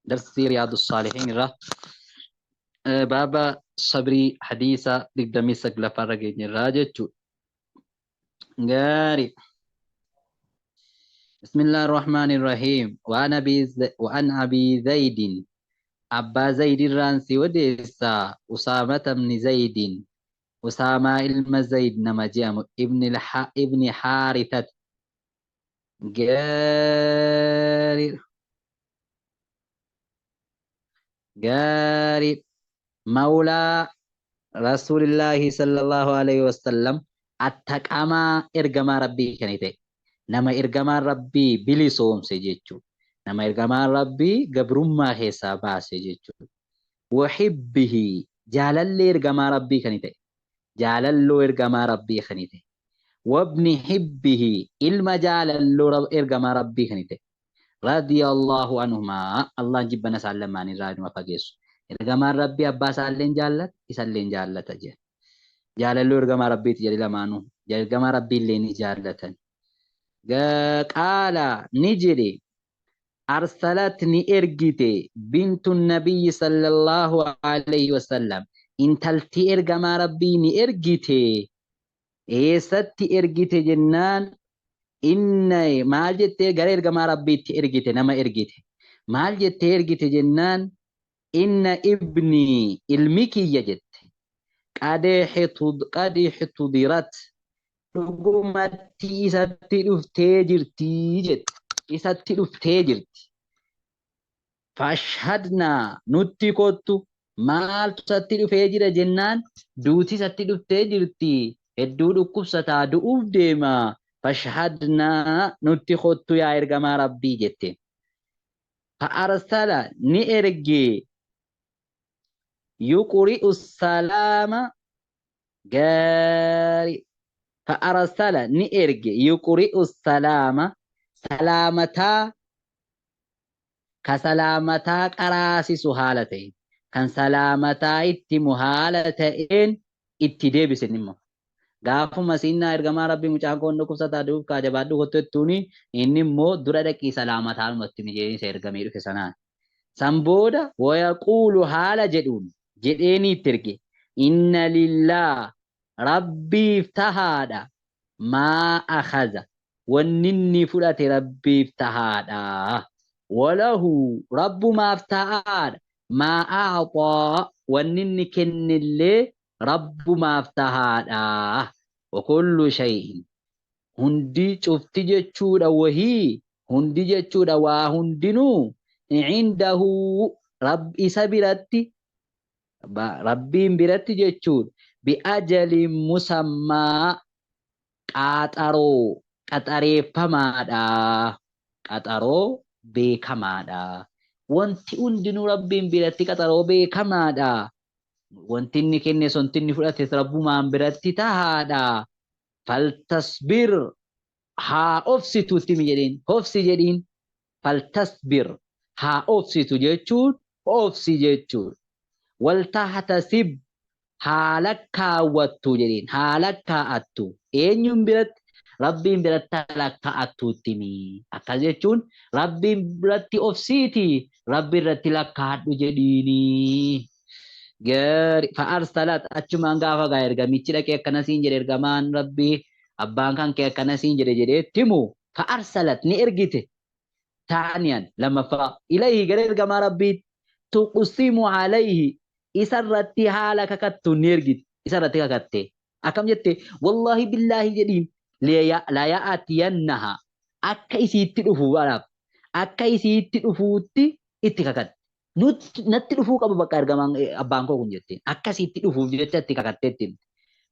Darsii Riyaadu Saalihiin irraa baaba sabrii hadiisa 29ffaa irra geenye irraa jechuudha. Gaarii. بسم الله الرحمن الرحيم وعن أبي زيد أبا زيد الرانسي وديسا أسامة بن زيد أسامة إلما زيد نما جام ابن حارثة جاري جاري مولى رسول الله صلى الله عليه وسلم أتقاما إرجما ربي كنيته nama ergamaan rabbii bilisoomse jechuudha. Nama ergamaan rabbii gabrummaa keessaa baase jechuudha. Wahibbihi jaalallee ergamaa rabbii kan ta'e. Jaalalloo ergamaa rabbii kan ta'e. Wabni hibbihi ilma jaalalloo ergamaa rabbii kan ta'e. Radiyallahu anhumaa Allahn jibbana isaan lamaan irraa numa fageessu. Ergamaan rabbii abbaa isaalleen jaallata isalleen jaallata jedhe. Jaalalloo ergamaa rabbiiti jedhe lamaanuu. Ergamaa rabbiillee ni jaallatan. Qaala ni jedhe arsalat ni ergite bintu nabiyyi sallallahu alayhi wasallam intalti ergamaa rabbii ni ergite eessatti ergite jennaan inna maal jettee gara ergamaa rabbiitti ergite nama ergite maal jettee ergite jennaan inna ibni ilmi kiyya jette qad ihtudirat dhugumatti isatti dhuftee jirti jette isatti dhuftee jirti fashhadnaa nutti kottu maaltu isatti dhufee jira jennaan duuti isatti dhuftee jirti hedduu dhukkubsataa du'uuf deema fashhadnaa nutti kottu yaa ergamaa rabbii jette fa'arsala ni erge yuqri'u salaama gaarii fa'arsala ni erge yuqri'u salaama salaamataa ka salaamataa qaraasisu haala ta'een kan salaamataa itti himu haala ta'een itti deebisen immoo gaafuma siinnaa ergamaa rabbii mucaan koon dhukkubsataa du'uuf kaa jabaadhu kottu jettuuni inni immoo dura dhaqii salaamataa dhumatti mijeen isa ergamee dhufe sanaan san booda wayaquulu haala jedhuun jedheenii itti erge inna lillaa rabbiif tahaadha maa akhaza wanni inni fudhate rabbiif tahaadha walahu rabbumaaf ta'aadha maa a'xaa wanni inni kennellee rabbumaaf tahaadha wa kullu shay'in hundi cufti jechuudha wahii hundi jechuudha waa hundinuu cindahu isa biratti rabbiin biratti jechuudha bi'ajalin musammaa qaaxaroo qaxareeffamaadha qaxaroo beekamaadha wanti hundinuu rabbiin biratti qaxaroo beekamaadha wanti inni kenne wanti inni fudhates rabbumaan biratti tahaadha faltasbir haa obsitu itti himi jedhiin obsi jedhiin faltasbir haa obsitu jechuun obsi jechuun waltahtasib haa lakkaawwattu jedhiin haa lakkaa'attu eenyuun biratti rabbiin biratti haa lakkaa'attu itti himi akkas jechuun rabbiin biratti obsiiti rabbi irratti lakkaa'adhu jedhiini. Gari fa'arsalat achumaan gaafa gaa ergamichi dhaqee akkana siin jedhe ergamaan rabbii abbaan kan kee akkana siin jedhe jedhee itti himu fa'arsalat ni ergite taaniyan lammaffaa ilayhi gara ergamaa rabbiitti tuqsimu alayhi isa irratti haala kakattu ni ergite isa irratti kakatte akkam jette wallaahi billaahi jedhiin la ya'atiyannaha akka isiitti dhufu baraaf akka isiitti dhufuutti itti kakatte Nutti natti dhufuu qaba bakka ergamaan abbaan koo kun jetteen. Akkasitti dhufuuf jecha itti kakatteetti himte.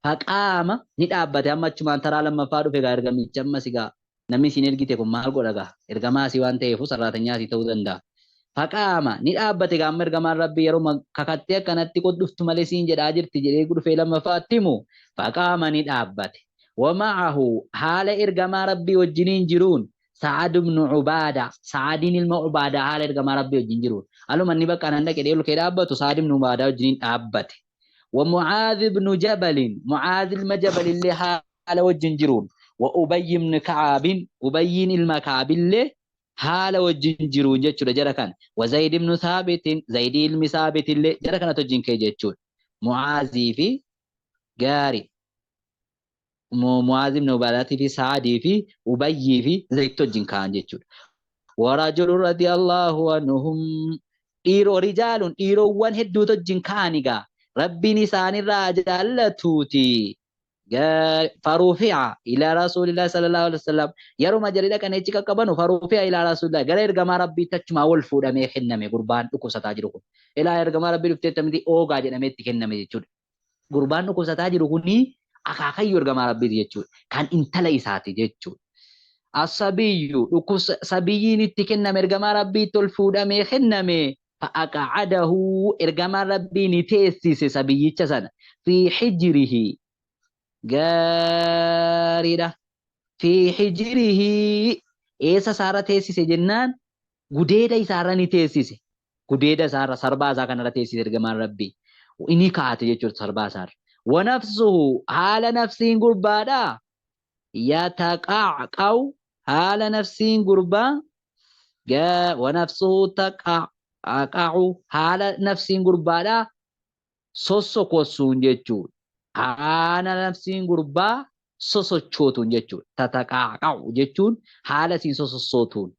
Faqaama ni dhaabbate amma achumaan taraa lammaffaa dhufe gaa ergamichi ammas egaa namni isin ergite kun maal godha gaa ergamaa asii waan ta'eefuu sarraatanyaa asii ta'uu danda'a. Faqaama ni dhaabbate gaa amma ergamaan rabbii yeroo kakattee akkanatti qot dhuftu malee siin jedhaa jirti jedhee dhufee lammaffaatti himu faqaama ni dhaabbate. Wama'ahu haala ergamaa rabbii wajjiniin jiruun Sa'ad ibn Ubaada, Sa'adiin ilma Ubaadaa haala ergamaa Rabbii wajjin jiruun. Aluma inni bakka anan dhaqe ol ka'ee dhaabbatu Sa'ad ibn Ubaadaa wajjiniin dhaabbate. Wa Mu'aadh ibn Jabalin, Mu'aadh ilma Jabal illee haala wajjin jiruun. Wa Ubay ibn Ka'aabin, Ubayyiin ilma Ka'ab illee Haala wajjin jiruun jechuudha jara kana. Wa Zayd ibnu Thaabitin, Zaydii ilmi Thaabitillee jara kanatu wajjin ka'e jechuudha. Mu'aazii fi gaari Mu'aaz ibn Ubaadaatii fi Sa'adii fi Ubayyii fi Zaydtu wajjin ka'an jechuudha. Warajulun radiyallahu anhum, dhiiroo rijaalun, dhiirowwan hedduutu wajjin ka'an egaa Rabbiin isaanirraa jaallatuuti. Farufi'a ila rasuulillah sallallahu alaihi wasallam, yeruma jarri dhaqanii achi qaqqabanu, farufi'a ila rasuulillah, gara ergamaa Rabbiitti achumaa wal fuudhamee kenname. Gurbaan dhukkubsataa jiru kun ilaa ergamaa Rabbii dhuftee miti oogaa jedhamee itti kenname jechuudha. Gurbaan dhukkubsataa jiru kuni akaakayyuu ergamaa Rabbiiti jechuudha. Kan intala isaati jechuudha. Asabiyyu dhukkubsa sabiyyiin itti kenname, ergamaa Rabbiitti ol fuudhamee kenname. Fa'aqa'adahu, ergamaan Rabbii ni teessise sabiyyicha sana, fi hijrihi, gaariidha, fi hijrihi, eessa isaarra teessise jennaan gudeeda isaarra ni teessise, gudeeda isaarra, sarbaa isaa kanarra teessise. Ergamaan Rabbii inni kaa'ate jechuudha sarbaa isaarra. Wanafsuhu, haala nafsiin gurbaadha, yataqaaqa'u, haala nafsiin gurbaa, wanafsuhu taqaaqa'u, haala nafsiin gurbaadha sossokossuun jechuudha. Haala nafsiin gurbaa sosochootuun jechuudha. Tataqaaqa'u jechuun haala isiin sosossootuun.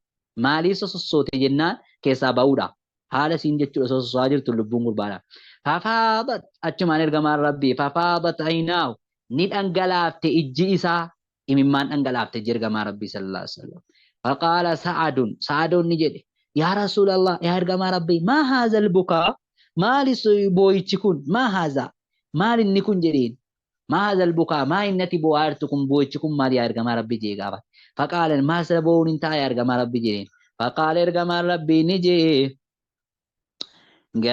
Maaliif sosossoote jennaan keessaa ba'uudha. Haala isiin jechuudha sososso'aa jirtu lubbuun gurbaadha. Fafaadat, achumaan ergamaan Rabbii, fafaadat aynaahu, ni dhangalaafte ijji isaa, imimmaan dhangalaafte ijji ergamaa Rabbii sallallahu alaihi wasallam. Faqaala Sa'adun, Sa'adoon ni jedhe, yaa Rasuulallah, yaa ergamaa Rabbii, maa haazal bukaa, maali boo'ichi kun, maa haazaa, maal inni kun jedheen. Maa haazal bukaa, maa inni ati boo'aa jirtu kun, boo'ichi kun maal yaa ergamaa Rabbii jee gaafate. Faqaala, maal sila boo'uun hin ta'a yaa ergamaa Rabbii jedheen. Faqaala, ergamaan Rabbii ni jee,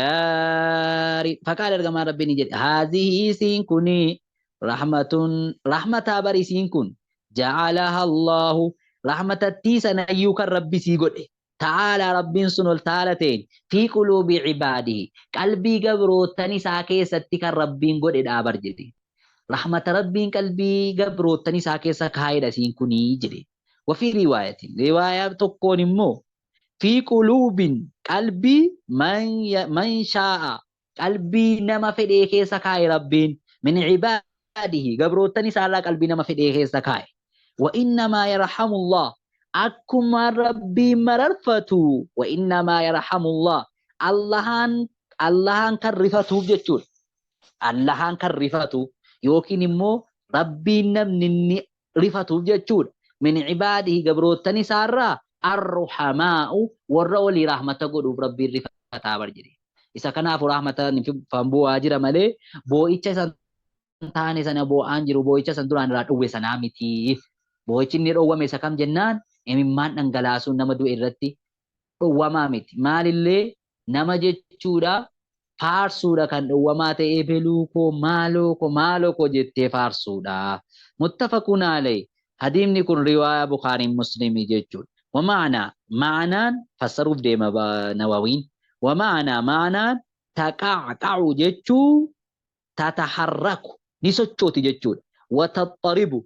gaarii. Faqaala, ergamaan Rabbii ni jedhe, haazihii, isiin kuni, rahmatun, rahmataa bar isiin kun, ja'alaha Allahu, rahmatattii sanayyuu kan Rabbi sii godhe, ta'aalaa, Rabbiin sun ol taala ta'een, fi quluubi cibaadihi, qalbii gabroottan isaa keessatti kan Rabbiin godhe bar jedhe. Rahmata Rabbiin qalbii gabroottan isaa keessa kaa'edha isiin kunii jedhe. Wafii riwaayatin, riwaayaa tokkoon immoo, fi quluubin, qalbii, man shaa'a, qalbii nama fedhee keessa kaa'e Rabbiin, min cibaadihi, gabroottan isaarraa qalbii nama fedhee keessa kaa'e. Wa innamaa yarhamullah, akkuma Rabbiin mararfatu, wa innamaa yarhamullah, Allahaan kan rifatuuf jechuudha. Allahaan kan rifatu yookiin immoo Rabbiin namni inni rifatuuf jechuudha. Min cibaadihi, gabroottan isaarraa, arruhamaa'u, warra walii rahmata godhuuf Rabbiin rifataa bar jedhe. Isa kanaafu rahmata bu'aa jira malee boo'icha isan taane sana boo'aan jiru, boo'icha san duraan irraa dhowwe sanaa miti. Boo'ichi inni dhowwame isa kam jennaan imimmaan dhangalaasuun nama du'e irratti dhowwamaa miti. Maalillee nama jechuudha faarsuudha kan dhowwamaa ta'ee, beluu koo, maaloo koo, maaloo koo jettee faarsuudha. Muttafaqun alayhi. Hadiifni kun riwaayaa Bukaariin Muslimii jechuudha. Wa ma'anaa, ma'anaan fassaruuf deema Nawawiin. Wa ma'anaa, ma'anaan taqaaqa'u jechuu, tataharraku, ni sochooti jechuudha. Wa taxxaribu,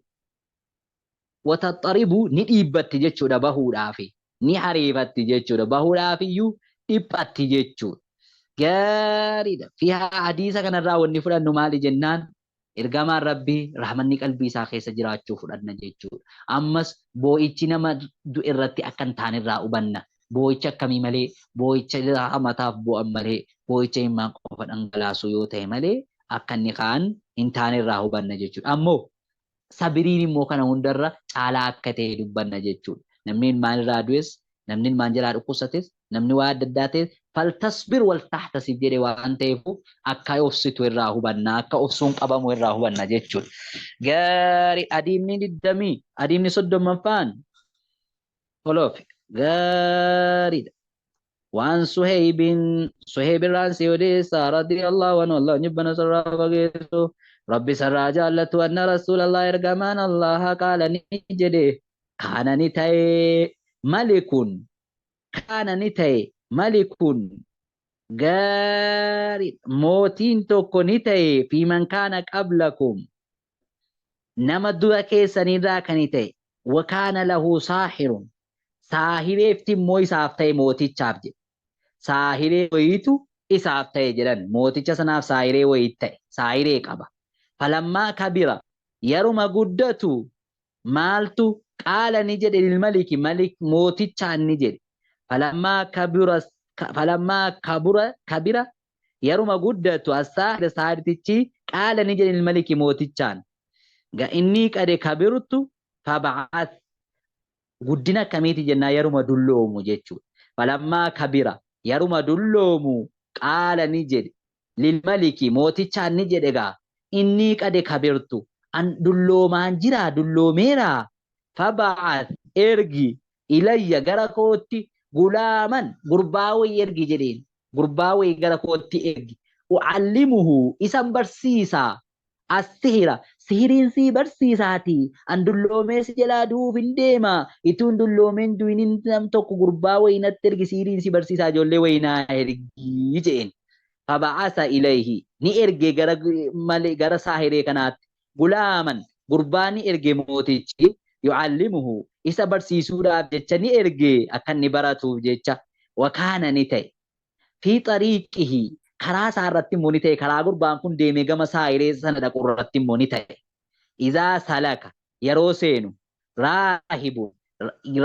wa taxxaribu, ni dhiibbatti jechuudha bahuudhaafi. Ni hariifatti jechuudha. Bahuudhaafiyyuu dhiphatti jechuudha. Gaariidha. Fi hadiisa kanarraa wanni fudhannu maali jennaan ergamaan Rabbii rahmanni qalbii isaa keessa jiraachuu fudhanna jechuudha. Ammas boo'ichi nama du'e irratti akka hin taane irraa hubanna. Boo'icha akkamii malee, boo'icha rahmataaf bu'an malee, boo'icha imimmaan qofa dhangalaasuu yoo ta'e malee akka inni kaan hin taane irraa hubanna jechuudha. Ammoo sabiriin immoo kana hundarra caalaa akka ta'e dubbanna jechuudha. Namni ilmaan irraa du'es, namni ilmaan jalaa dhukkubsates, namni waa adda addaa ta'es, faltasbir wal tahtasib jedhe waan ta'eef akka obsitu irraa hubanna, akka obsuun qabamu irraa hubanna jechuudha. Gaarii, adiimni 20, adiimni 30ffaan toloofi gaariidha. Waan Suheybin, Suheyb irraan si odeessa, radiyallahu anhu, Allah nyibbana sarraa fageessu, Rabbi sarraa jaallatu, anna Rasuulallah, ergamaan Allah, qaala, ni jedhe, kaana, ni ta'e, malikun, kaana, ni ta'e, malikun, gaarii, mootiin tokko ni ta'e, fi man kaana qablakum, nama dura keessanirraa kan ta'e, wa kaana lahu saahirun. Saahireefti immoo isaaf ta'e mootichaaf jedhe. Saahiree wayiitu isaaf ta'e jedhan. Mooticha sanaaf saahiree wayii ta'e. Saahiree qaba. Falammaa kabira yeruma guddatu maaltu qaala ni jedhe lilmaliki malik mootichaan ni jedhe. Falammaa kabira falammaa kabura kabira yeruma guddatu assaahir saahirtichi qaala ni jedhe lilmaliki mootichaan. Ga inni qade kabirtu fab'ath guddina akkamiiti jennaa yeruma dulloomu jechuudha. Falammaa kabira yeruma dulloomu qaala ni jedhe lilmaliki mootichaan ni jedhe gaa innii qade kabirtu an dulloomaan jiraa dulloomeeraa fab'ath ergi ilayya gara kootti gulaaman gurbaa wayii ergi jedheen gurbaa wayii gara kootti ergi ucallimuhu isan barsiisaa As-sihira, sihiriin sii barsiisaatii, an dulloomee si jalaa du'uuf hin deema, ituu hin dulloomee hin du'inin nam tokko gurbaa wayii natti ergi sihiriin si barsiisaa ijoollee wayii naa ergi je'een. Faba'asa ilayhi, ni erge gara male gara saahiree kanaatti, gulaaman, gurbaa ni erge mootichi, yu'allimuhu, isa barsiisuudhaaf jecha ni erge akka inni baratuuf jecha, wa kaana ni ta'e. Fi xariiqihi, karaa isaa irratti immoo ni ta'e, karaa gurbaan kun deemee gama saahiree sana dhaqu irratti immoo ni ta'e. Izaa salaka, yeroo seenu, raahibun,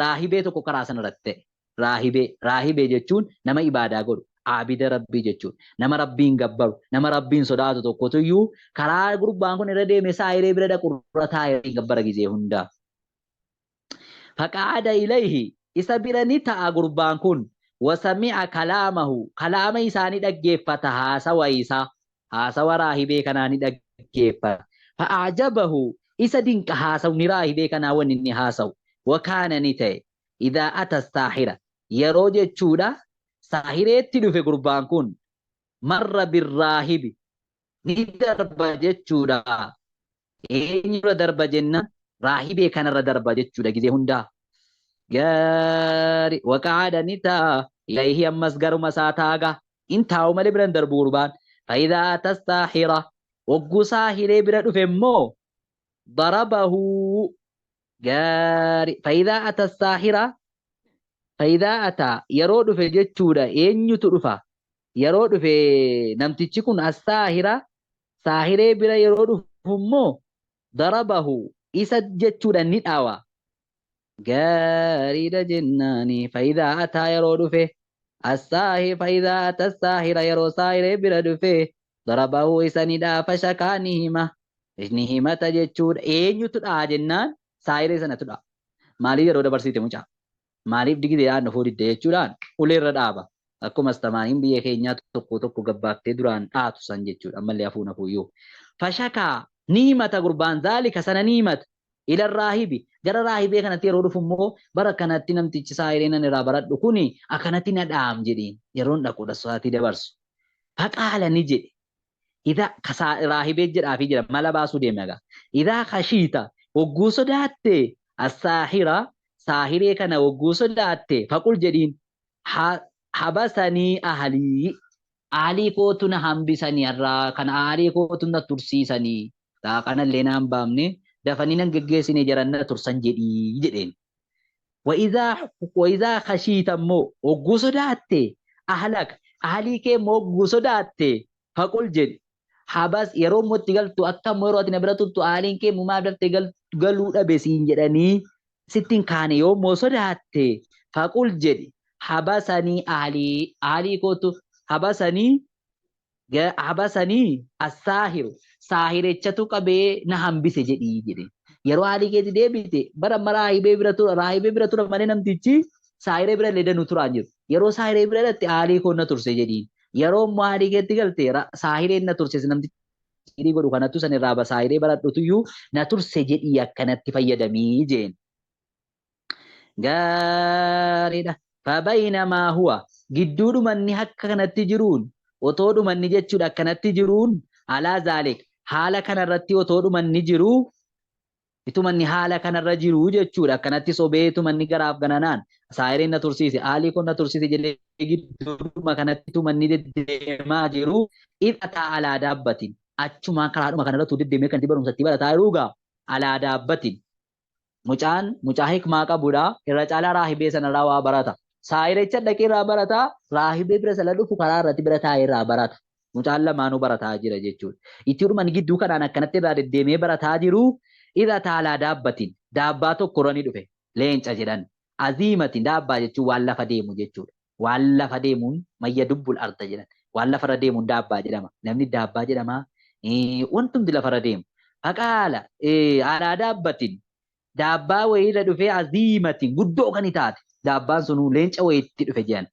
raahibee tokko karaa sana irratti ta'e. Raahibee, raahibee jechuun nama ibaadaa godhu, aabida Rabbii jechuudha. Nama Rabbiin gabbaru, nama Rabbiin sodaatu tokkotu iyyuu karaa gurbaan kun irra deeme saahiree bira dhaqu irra taa'ee gabbara gizee hundaa. Faqa'ada ilayhi, isa bira ni ta'a gurbaan kun, wasami'a kalaamahu, kalaama isaa ni dhaggeeffata, haasawa isaa, haasawa raahibee kanaa ni dhaggeeffata. Fa'ajabahu, isa dinqa haasawni raahibee kanaa wanni inni haasawu. Wakaana ni ta'e, idhaa ata saahira, yeroo jechuudha saahireetti dhufe gurbaan kun, marra birraahibi, ni darba jechuudha. Eenyurra darba jennaan raahibee kanarra darba jechuudha gizee hundaa. Gaari waqa'aadha ni ta'a ilayhi ammas garuma isaa taaga in taa'u malee bira hin darbu gurbaan. Fa'idaa ata saahira hogguu saahiree bira dhufe immoo darabahu gaari fa'idaa ata saahira fa'idaa ata yeroo dhufe jechuudha eenyutu dhufa yeroo dhufe namtichi kun as-saahira saahiree bira yeroo dhufu immoo darabahu isa jechuudha ni dhawa gaariidha jennaani fa'idaa ataa yeroo dhufe as-saahi fa'idaa ata saahira yeroo saahiree bira dhufe darabahu isa ni dha'a fashakaa ni hima ni himata jechuudha eenyutu dha'a jennaan saahiree sanatu dha'a maaliif yeroo dabarsiite mucaa Maaliif digideedhaan dhufuu didde jechuudhaan uleerra dhaaba. Akkuma astamaariin biyya keenyaa tokko tokko gabbaaftee duraan dhaatu san jechuudha. Ammallee hafuun hafuuyyuu. Fashakaa ni himata gurbaan zaalika sana ni himata. Ila raahibi gara raahibee kanatti yeroo dhufu immoo bara kanatti namtichi saahireen ani irraa baradhu kuni akkanatti na dhaam jedhiin yeroon dhaqudha sa'aatii dabarsu. Faqaala ni jedhe. Idha kasaa raahibee jedhaafii jira mala baasuu deeme egaa. Idhaa khashiita hogguu sodaatte assaahira saahiree kana hogguu sodaatte faqul jedhiin habasanii ahlii ahlii kootu na hambisanii har'aa kana ahlii kootu na tursiisanii laaqanallee na hambaamne dafanii nan geggeessine jaran na tursan jedhii jedheen. Wa'izaa khashiita immoo hogguu sodaatte ahlaka ahlii kee immoo hogguu sodaatte faqul jedhi habas yeroo immoo itti galtu akka immoo yeroo ati na bira turtu ahliin kee immoo maaf daftee galuu dhabe siin jedhanii sitti hin kaane yoo immoo sodaatte faqul jedhi habasanii ahlii ahlii kootu habasanii habasanii assaahiru saahirechatu qabee na hambise jedhii jedhe. Yeroo haalii keetti deebite bara amma raahibee bira tura raahibee bira tura malee namtichi saahiree bira illee danuu turaan jiru. Yeroo saahiree bira dhatte haalii koo na turse jedhiin. Yeroo immoo haalii keetti galte saahireen na turse namtichi sihirii godhu kanattu san irraa saahiree baradhutuyyuu na turse jedhii akkanatti fayyadamii jeen. Gaariidha. Fabaynamaa huwa gidduu dhumanni akka kanatti jiruun otoo dhumanni jechuudha akkanatti jiruun alaa zaalik haala kanarratti otoo dhumanni jiruu itumanni haala kanarra jiruu jechuudha akkanatti sobee itumanni garaaf gananaan saayireen na tursiise aalii kun na tursiise jedhee gidduudhuma kanatti itumanni deddeemaa jiruu idhataa alaa daabbatin achumaan karaadhuma kanarra utuu deddeemee kan itti barumsatti barataa jiruu gaa alaa daabbatin. Mucaan mucaa hikmaa qabudha. Irra caalaa raahibee sanarraa waa barata. Saahiricha dhaqee irraa barata. Raahibee bira sana dhufu karaa irratti bira taa'ee irraa barata. Mucaan lamaanuu barataa jira jechuudha. Itti dhuman gidduu kanaan akkanatti irraa deddeemee barataa jiru irra taalaa daabbatiin daabbaa tokko irra ni dhufe. Leenca jedhan. Aziimatiin daabbaa jechuun waan lafa deemu jechuudha. Waan lafa deemuun mayya dubbul arda jedhan. Waan lafarra deemuun daabbaa jedhama. Namni daabbaa jedhama. Wantumti lafarra deemu. Faqaala alaa daabbatiin daabbaa wayiirra dhufee aziimatiin guddoo kan taate daabbaan sunuu leenca wayiitti dhufe jedhan.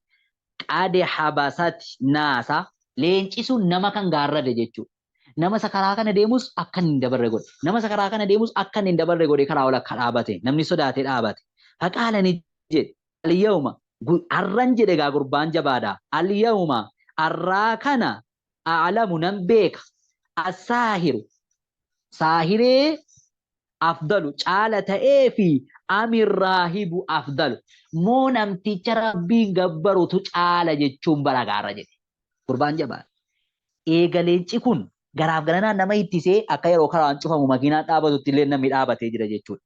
Qade habasati naasa leenci sun nama kan gaarrade jechuudha. Nama isa karaa kana deemus akka hin dabarre godhe. Nama isa karaa kana deemus akka hin dabarre godhe karaa ol akka dhaabate. Namni sodaatee dhaabate. Faqaala ni jedhe. Al-yawma arran jedhe gaa gurbaan jabaadha. Al-yawma arraa kana a'lamu nan beeka. As-saahiru saahiree afdalu caala ta'ee fi amir raahibu afdalu moo namticha rabbiin gabbarutu caala jechuun bara gaarra jedhe. Gurbaan jabaadha. Eega leenci kun garaaf garanaan nama ittisee akka yeroo karaan cufamu makiinaan dhaabatutti illee namni dhaabatee jira jechuudha.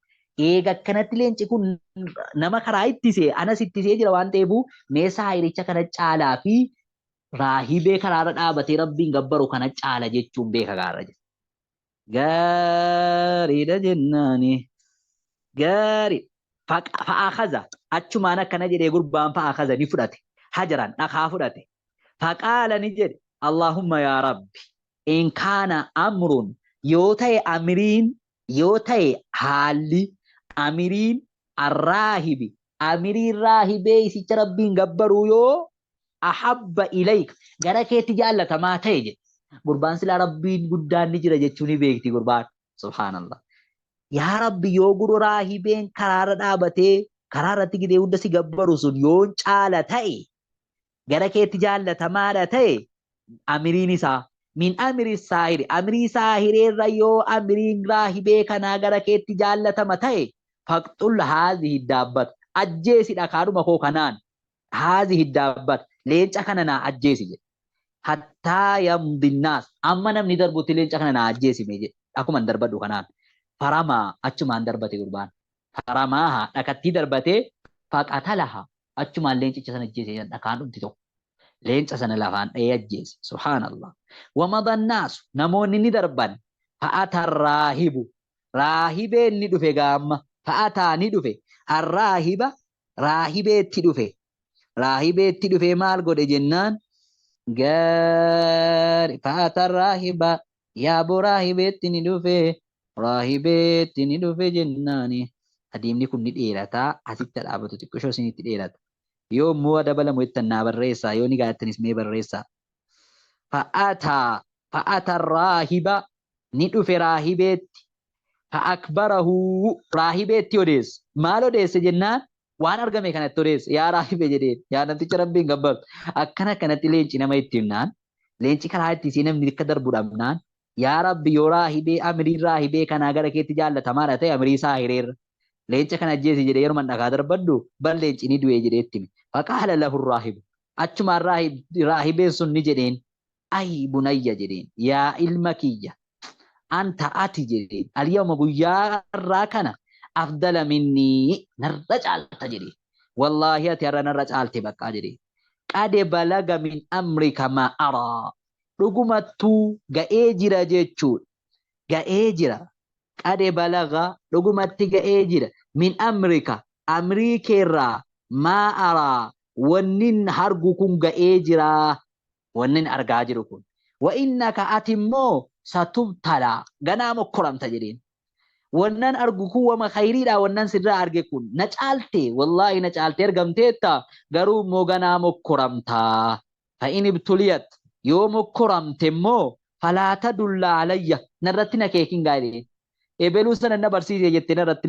Eega akkanatti leenci kun nama karaa ittisee anas ittisee jira waan ta'eef mee saahiricha kana caalaa fi raahibee karaarra dhaabatee rabbiin gabbaru kana caala jechuun beeka gaarra jedhe. Gaariidha jennaani. Gaarii. Fa'aakaza achumaan akkana jedhee gurbaan fa'aakaza ni fudhate. Hajaran dhakaa fudhate. Faqaala ni jedhe Allahumma yaa Rabbi in kaana amrun yoo ta'e amiriin yoo ta'e haalli amiriin arraahibi amiriin raahibee isicha rabbiin gabbaruu yoo ahabba ilayka gara keetti jaallatamaa ta'e jedhe. Gurbaan silaa rabbiin guddaan ni jira jechuu ni beekti gurbaan. Subhaanallah. Yaa Rabbi yoo guru raahibeen karaarra dhaabatee karaa irratti gidee hunda si gabbaru sun yoon caala ta'e gara keetti jaallatamaadha ta'e amiriin isaa min amiri saahiri amirii saahireerra yoo amiriin raahibee kanaa gara keetti jaallatama ta'e faqxul haazihi daabbata ajjeesi dhakaadhuma koo kanaan haazihi daabbata leenca kana naa ajjeesi jedhe hattaa yamdinnaas amma namni darbutti leenca kana naa ajjeesi mee jedhe akkuma darbadhu kanaan faramaa achumaan darbate gurbaan faramaaha dhakattii darbatee faqatalaha achumaan leencicha sana ajjeese jedhan dhakaan dhumti tokko leenca sana lafaan dha'ee ajjeese subhaanallah wamadannaasu namoonni ni darban fa'ata raahibu raahibeen ni dhufe gaamma fa'ataa ni dhufe arraahiba raahibeetti dhufe raahibeetti dhufee maal godhe jennaan gaari fa'ata raahiba yaaboo raahibeetti ni dhufe raahibeetti ni dhufe jennaani adeemni kun ni dheerataa asitti dhaabatu xiqqishoo isinitti dheerata yoo immoo dabalamu jettan naa barreessaa yoo ni gaattanis mee barreessaa fa'ataa fa'ata raahiba ni dhufe raahibeetti fa'akbarahu raahibeetti odeesse maal odeesse jennaan waan argame kanatti odeesse yaa raahibe jedheen yaa namticha rabbiin gabbartu akkana akkanatti leenci nama itti himnaan leenci karaa itti isii namni akka darbu dhabnaan yaa rabbi yoo raahibee amiriin raahibee kanaa gara keetti jaallatamaadha ta'e amirii isaa hireerra leenca kana ajjeesi jedhee yeroo dhakaa darbadhu bar leenci ni du'e jedhee itti hime faqaala lahu raahibu achumaan raahibeen sun ni jedheen ay bunayya jedheen yaa ilma kiyya anta ati jedheen alyawma guyyaa har'aa kana afdala minnii narra caalta jedheen wallaahi ati har'a narra caalte baqqaa jedheen qade balaga min amrika ma araa dhugumattuu ga'ee jira jechuudha ga'ee jira qade balaga dhugumatti ga'ee jira min amrika amrii keerraa maa araa wannin hargu kun ga'ee jira wannin argaa jiru kun wa innaka ati immoo satubtalaa ganaa mokkoramta jedheen wannan argu kun wama khayriidha wannan sirraa arge kun na caalte wallaahi na caalte argamteetta garuu immoo ganaa mokkoramtaa fa in ibtuliyat yoo mokkoramte immoo falaa tadulla alayya narratti na keekin gaa'eleen ebeluu sana na barsiise jettee narratti na